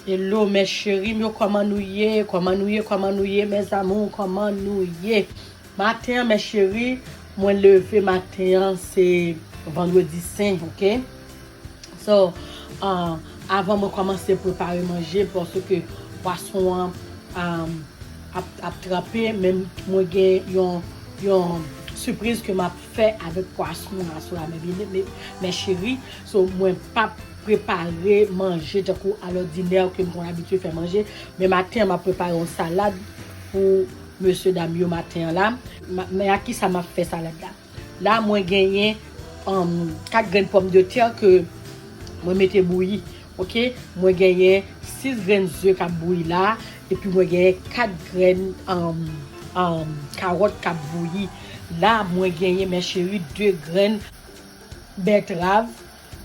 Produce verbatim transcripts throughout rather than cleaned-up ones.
Hello, mes chéris, yo, kòman nou ye? Kòman nou ye? Kòman nou ye, mes amours? Kòman nou ye? Maten an, mes chéris, mwen leve maten an, se vandredi sen, ok? So, uh, avan mwen kòmanse prepare manje, paske pwason an um, ap, ap tranpe, men mwen gen yon, yon sipriz ke m ap fè avèk pwason an aswè a, mes bien-aimés, mes chéris. So, mwen p ap prepare manje tankou alòdinè ke m konn abitye fè manje, men maten an, m ap prepare yon salad pou mesye dam yo maten an la. Ma- Men a ki sa m ap fè salad la? La, mwen genyen um, kat grenn pòmdetè ke mwen mete bouyi. Ok, mwen genyen sis grenn ze k ap bouyi la, epi mwen genyen kat grenn um, um, kawòt k ap bouyi. La, mwen genyen, mes chéris, de grenn bètrav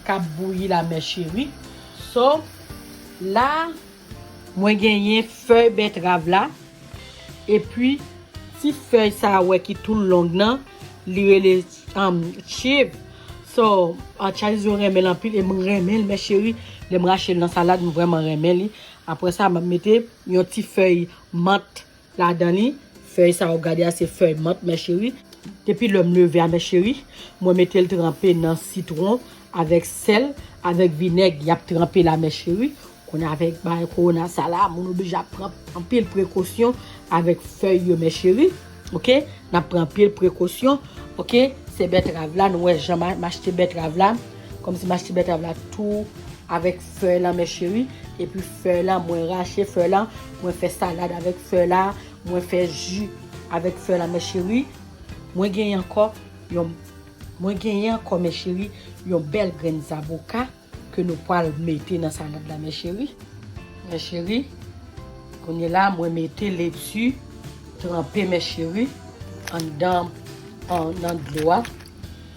k ap bouyi la, mes chéris. So, la, mwen genyen fèy bètrav la, epi ti fèy sa a wè ki tou long nan, li rele um, chive. So, uh, Charles yo renmen l anpil e m renmen l, mes chéris. Lè m rache l nan salad, m vrèman renmen li. Apre sa, m ap mete yon ti fèy mant ladan li. Fèy sa w gade a, se fèy mant, mes chéris. Depi lè m leve a, mes chéris, mwen mete l tranpe nan sitwon avèk sèl, avèk vinèg, y ap tranpe la, mes chéris. Kounye a, avèk bagay kowona sa la, moun oblije ap pran anpil prekosyon avèk fèy yo, mes chéris. Ok? N ap pran anpil prekosyon. Ok? Se bètrav la, nou wè jan m a- m achte bètrav la. Kòmsi m achte bètrav la tou avèk fèy lan, mes chéris. Epi fèy lan, mwen rache fèy lan, mwen fè salad avèk fèy la, mwen fè ji avèk fèy lan, mes chéris. Mwen genyen ankò yon, mwen genyen ankò, mes chéris, yon bèl grenn zaboka ke nou pral mete nan salad la, mes chéris. Mes chéris, kounye la, mwen mete leti tranpe, mes chéris, anndan, an, nan dlo a.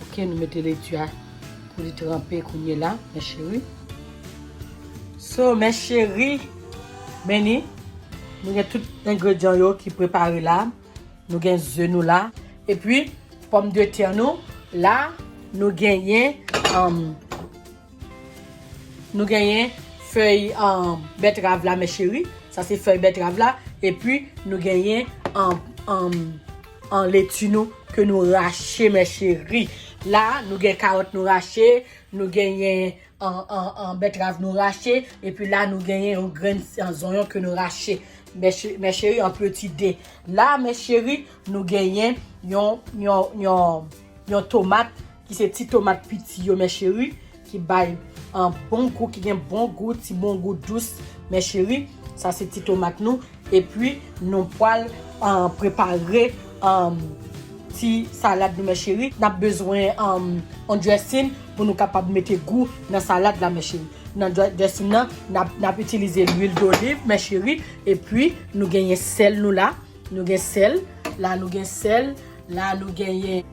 Ok, nou mete leti a pou li tranpe kounye la, mes chéris. So, mes chéris, men ni, nou gen tout engredyan yo ki prepare la. Nou gen ze nou la. Epi, pòmdetè nou la, nou genyen, um, nou genyen fèy um, bètrav la, mes chéris. Sa se fèy bètrav la. Epi, nou genyen um, um, an leti nou ke nou rache, mes chéris. La, nou gen kawòt nou rache, nou genyen an, an, an bètrav nou rache, epi la, nou genyen yon grenn an zonyon ke nou rache. Mes chéris, an peti de. La, mes chéris, nou genyen yon, yon, yon, yon tomat ki se ti tomat piti yo, mes chéris, ki bay an bon gou, ki gen bon gou, ti bon gou dous, mes chéris. Sa se ti tomat nou. Epi, nou pral uh, prepare um, ti salad nou, mes chéris. N ap bezwen um, yon dressing pou nou kapab mete gou nan salad la, mes chéris. Nan dressing nan, n ap, n ap itilize lwil doliv, mes chéris. Epi, nou genyen sèl nou la. Nou gen sèl. La, nou gen sèl. La, nou genyen,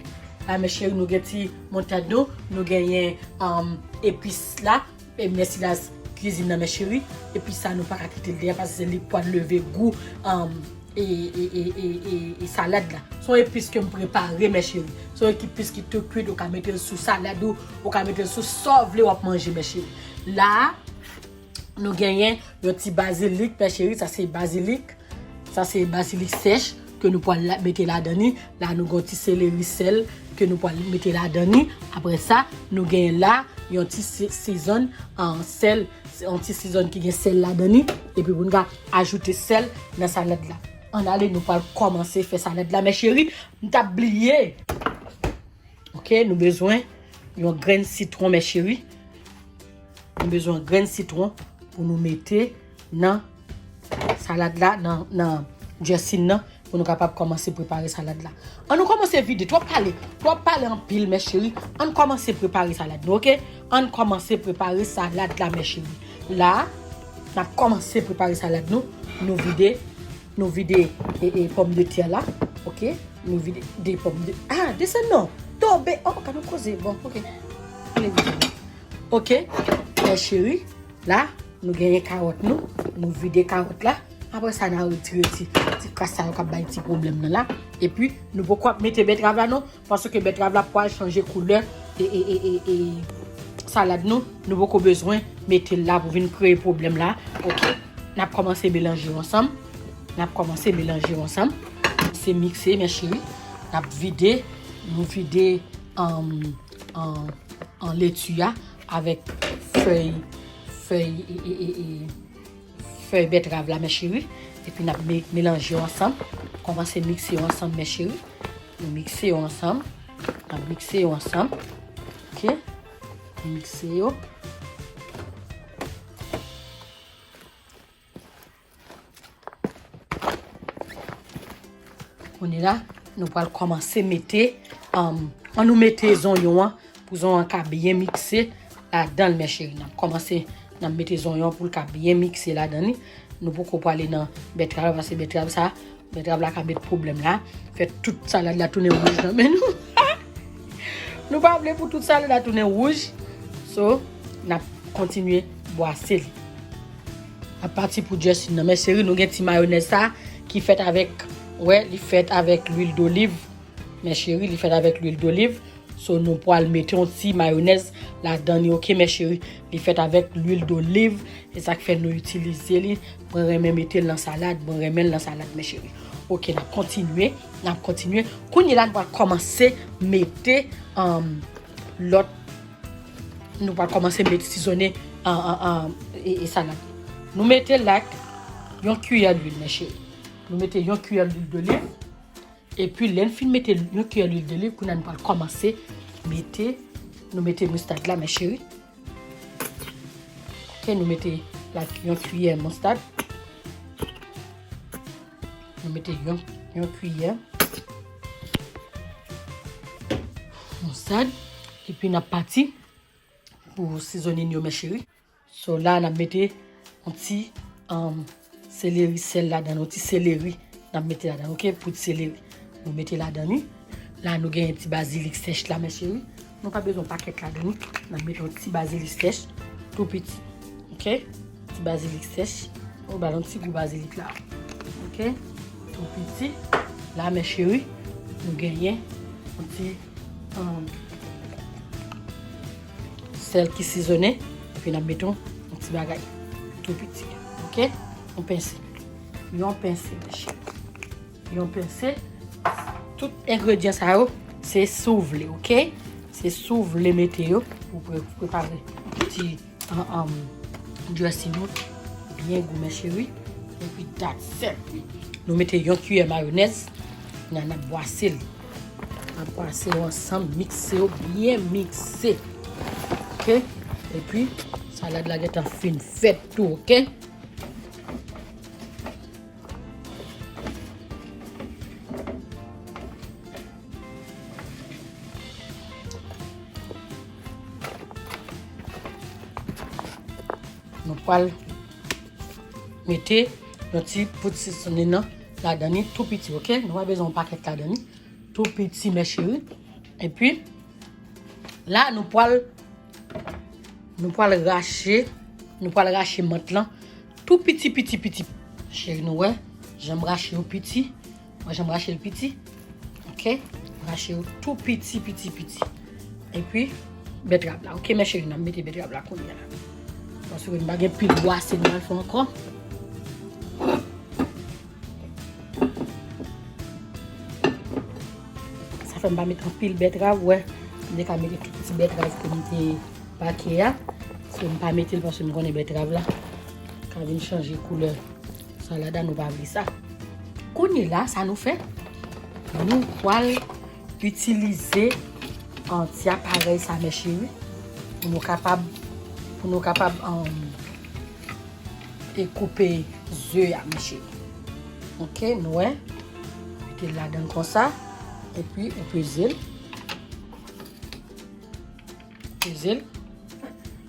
la, mes chéris, nou gen ti moutad nou. Nou genyen um, epis la. E mèsi la kwizin nan, mes chéris. Epi sa nou pa ka kite l dèyè paske se li k pral leve gou um, e, e, e, e, e, e salad la. Se yon epis ke m prepare, mes chéris. Se yon epis ki tou kwit, ou ka mete l sou salad ou, ou ka mete l sou sa w vle w ap manje, mes chéris. La, nou genyen yon ti bazilik, mes chéris, sa se bazilik. Sa se bazilik sèch ke nou pral mete ladan li. La nou gen yon ti seleri sèl ke nou pral mete ladan li. Apre sa, nou gen la yon ti sezon an sèl, yon ti sezon ki gen sèl ladan li. Epi pou nou ka ajoute sèl nan salad la. Ann ale, nou pral kòmanse fè salad la, mes chéris. M t ap bliye. Ok, nou bezwen yon grenn sitwon, mes chéris. Nou bezwen grenn sitwon pou nou mete nan salad la, nan, nan dressing nan, pou nou kapab kòmanse prepare salad la. Ann nou kòmanse vide, twòp pale, twòp pale anpil, mes chéris. Ann kòmanse prepare salad nou, ok? Ann kòmanse prepare salad la, mes chéris. La, n ap kòmanse prepare salad nou. Nou vide, nou vide e, e pòmdetè la, ok? Nou vide de pòmdetè. Ah, desann non. Tonbe. Oh, ka nou koze. Bon, ok. Ale vide. Ok, mes chéris, la, nou genyen kawòt nou, nou vide kawòt la. Apre sa, n a retire ti, ti kras sa yo k ap bay ti pwoblèm nan la. Epi, nou poko ap mete bètrav la non, paske bètrav la pral chanje koulè e, e, e, e, e Salad nou, nou poko bezwen mete l la pou vin kreye pwoblèm la. Oke, n ap kòmanse melanje yo ansanm. N ap kòmanse melanje yo ansanm. Se mikse, mes chéris. N ap vide, nou vide an, an, an leti a avèk fèy, fèy, e, e, e, e, fèy bètrav la, mes chéris. Epi n ap me-, melanje yo ansanm. Kòmanse mikse yo ansanm, mes chéris. Nou mikse yo ansanm. N ap mikse yo ansanm. Oke? Mikse yo. Kounye la, nou pral kòmanse mete, um, an nou mete zonyon an, pou zonyon an ka byen mikse ladan l, mes chéris. N ap kòmanse, n ap mete zonyon pou l ka byen mikse ladan li. Nou poko prale nan bètrav, paske bètrav sa, bètrav la ka met pwoblèm la, fè tout salad la tounen wouj nan men nou. Nou pa vle pou tout salad la tounen wouj. So, n ap kontinye bwase li. N ap pati pou dressing nan. Mes chéris, nou gen ti mayonèz sa ki fèt avèk, wè, li fèt avèk lwil doliv. Mes chéris, li fèt avèk lwil doliv. So, nou pral mete yon ti mayonèz ladan li, oke, mes chéris? Li fèt avèk lwil doliv. Se sa k fè nou itilize li. Mwen renmen mete l nan salad. Mwen renmen l nan salad, mes chéris. Oke, n ap kontinye. N ap kontinye. Kounye la, nou pral kòmanse mete, um, lòt. Nou pral kòmanse mete sizonnen an, an, an, e, e salad. Nou mete la yon kiyè lwil, mes chéris. Nou mete yon kiyè lwil doliv. Epi, lè n fin mete yon kiyè lwil doliv, kounye a nou pral kòmanse mete, nou mete moustad la, mes chéris. Oke, nou mete la, yon kiyè moustad. Nou mete yon, yon kiyè moustad. Epi, n ap pati pou sizonnen yo, mes chéris. So, la, n ap mete yon ti, um, seleri sèl ladan, yon ti seleri n ap mete ladan, oke? Poud seleri. Nou mete ladan li. La, nou gen yon ti bazilik sèch la, mes chéris. Nou pa bezwen pakèt ladan li. N ap mete yon ti bazilik sèch, tou piti. Oke? Ti bazilik sèch. Ou ba l yon ti gou bazilik la. Oke? Tou piti. La, mes chéris, nou genyen yon ti, um, sèl ki sizonnen, epi n ap mete yon, yon ti bagay tou piti. Oke? Yon pense. Yon pense, mes chéris. Yon pense. Tout engredyan sa yo, se si w vle, oke? Se si w vle mete yo pou pre-, prepare ti an, an, dressing nou byen gou, mes chéris. Epi that's it. Nou mete yon kiyè mayonèz. N a, n ap bwase l. N ap bwase yo ansanm, mikse yo byen mikse. Oke? Epi, salad la gentan fin fèt tou, oke? Nou pral mete yon ti poud sizonnen nan ladan li tou piti, oke? Nou pa bezwen yon pakèt ladan li. Tou piti, mes chéris. Epi, la, nou pral, nou pral rache, nou pral rache mant lan tou piti, piti, piti. Cheri, nou wè, jan m rache yo piti. Mwen, jan m rache l piti. Oke? Rache yo tou piti, piti, piti. Epi, bètrav la. Oke, mes chéris, n ap mete bètrav la kounye a la. Paske nou pa gen pil bwase nou al fè ankò. Sa fè m pa met anpil bètrav, wè. M te ka mete tout ti bètrav ke m te pake a. Se m pa mete l paske m konnen bètrav la ka vin chanje koulè salad la, nou pa vle sa. Kounye la, sa nou fè? Nou pral itilize, an, ti aparèy sa, mes chéris, pou nou kapab, pou nou kapab, an, e koupe ze a, mes chéris. Oke, nou wè. Mete l ladan l konsa. Epi, ou peze l. Peze l.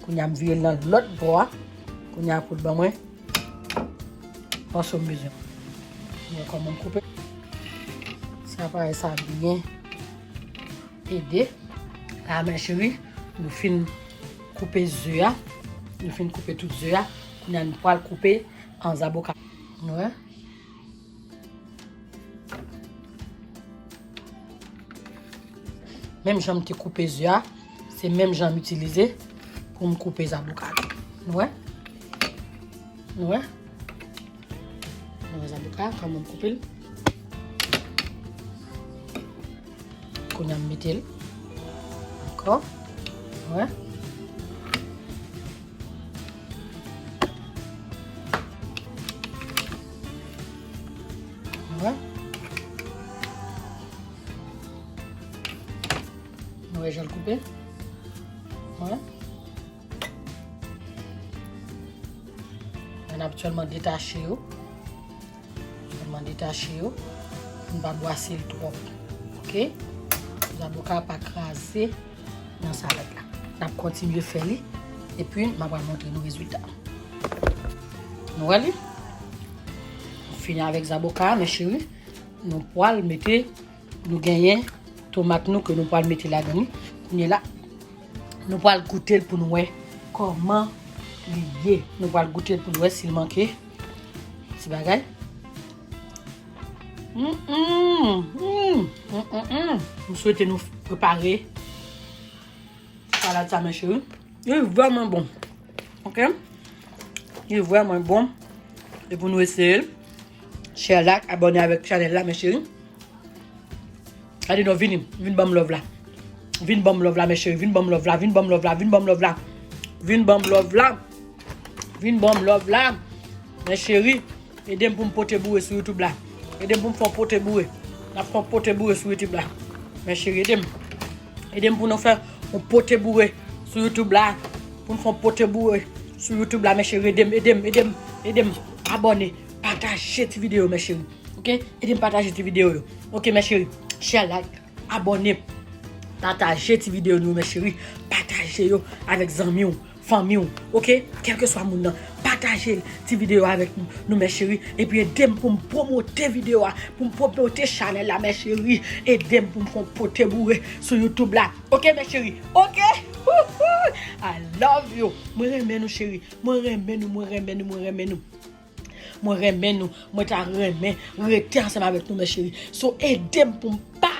Kounye a, m vire l nan lòt bò a. Kounye a, pou l ban mwen mòso m bezwen. Mwen kòman m koupe. Sa parèt sa byen ede. La, mes chéris, nou fin koupe ze a. Nou fin koupe tout ze a. Kounye a, nou pral koupe an zaboka. Nou wè? Menm jan m te koupe ze a, se menm jan m itilize. pou m koupe zaboka tou. Nou wè? Nou wè? Nou wè zaboka, kòman m koupe l? Kounye a m mete l ankò. Nou wè? Nou wè? Nou wè jan l koupe? Nou wè? N ap sèlman detache yo. Sèlman detache yo. Pou n pa bwase l twòp. Oke? Zaboka pa kraze nan salad la. N ap kontinye fè li. Epi, m ap pral montre nou rezilta. Nou wè li? Nou fini avèk zaboka, mes chéris. Nou pral mete, nou genyen tomat nou ke nou pral mete ladan li. Kounye la, nou pral goute l pou nou wè kòman li ye. Nou pral goute l pou nou wè si l manke ti bagay. Mm, mm, mm, mm, mm, mm. M swete nou prepare salad sa, mes chéris. Li vrèman bon. Oke? Li vrèman bon. E pou nou eseye l, share, like, abòne avèk chanèl la, mes chéris. Gade non, vini, vin ban m love la. Vin ban m love la, mes chéris, vin ban m love la, vin ban m love la, vin ban m love la. Vin ban m love la. Vin ban m love la. Mes chéris, ede m pou m pote boure sou YouTube la. Ede m pou m fè yon pote boure. N ap fè yon pote boure sou YouTube la. Mes chéris, ede m. Ede m pou nou fè yon pote boure sou YouTube la. Pou n fè yon pote boure sou YouTube la, mes chéris, ede m, ede m, ede m, ede m. Abòne, pataje ti videyo, mes chéris. Oke? Ede m pataje ti videyo yo. Oke, mes chéris. Share, like, abòne, pataje ti videyo nou, mes chéris. Pataje yo avèk zanmi w, fanmi w. Oke? Kèlkeswa moun nan, pataje ti videyo avèk nou, mes chéris. Epi ede m pou m pwomote videyo a, pou m pwomote chanèl la, mes chéris. Ede m pou m fè yon pote boure sou YouTube la. Oke, mes chéris? Oke? Wouhou! I love you. Mwen renmen nou, cheri. Mwen renmen nou, mwen renmen nou, mwen renmen nou. Mwen renmen nou, mwen ta renmen rete ansanm avèk nou, mes chéris. So, ede m pou m pa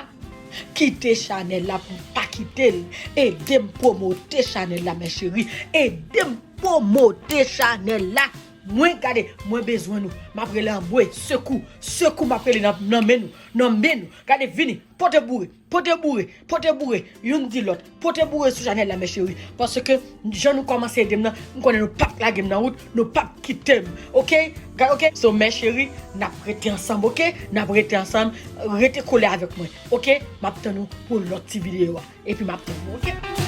kite chanèl la, pou m pa kite l. Ede m pwomote chanèl la, mes chéris. Ede m pwomote chanèl la. Mwen, gade, mwen bezwen nou. M ap rele anmwe, sekou, sekou, m ap rele nan, nan men nou, nan men nou. Gade, vini, pote boure, pote boure, pote boure, youn di lòt, pote boure sou chanèl la, mes chéris. Paske jan nou kòmanse ede m nan, m konnen nou p ap lage m nan wout, nou p ap kite m. Oke? Gade, oke? So, mes chéris, n ap rete ansanm, oke? N ap rete ansanm, rete kole avèk mwen, oke? M ap tann nou pou lòt ti videyo a. Epi m ap tann nou, oke?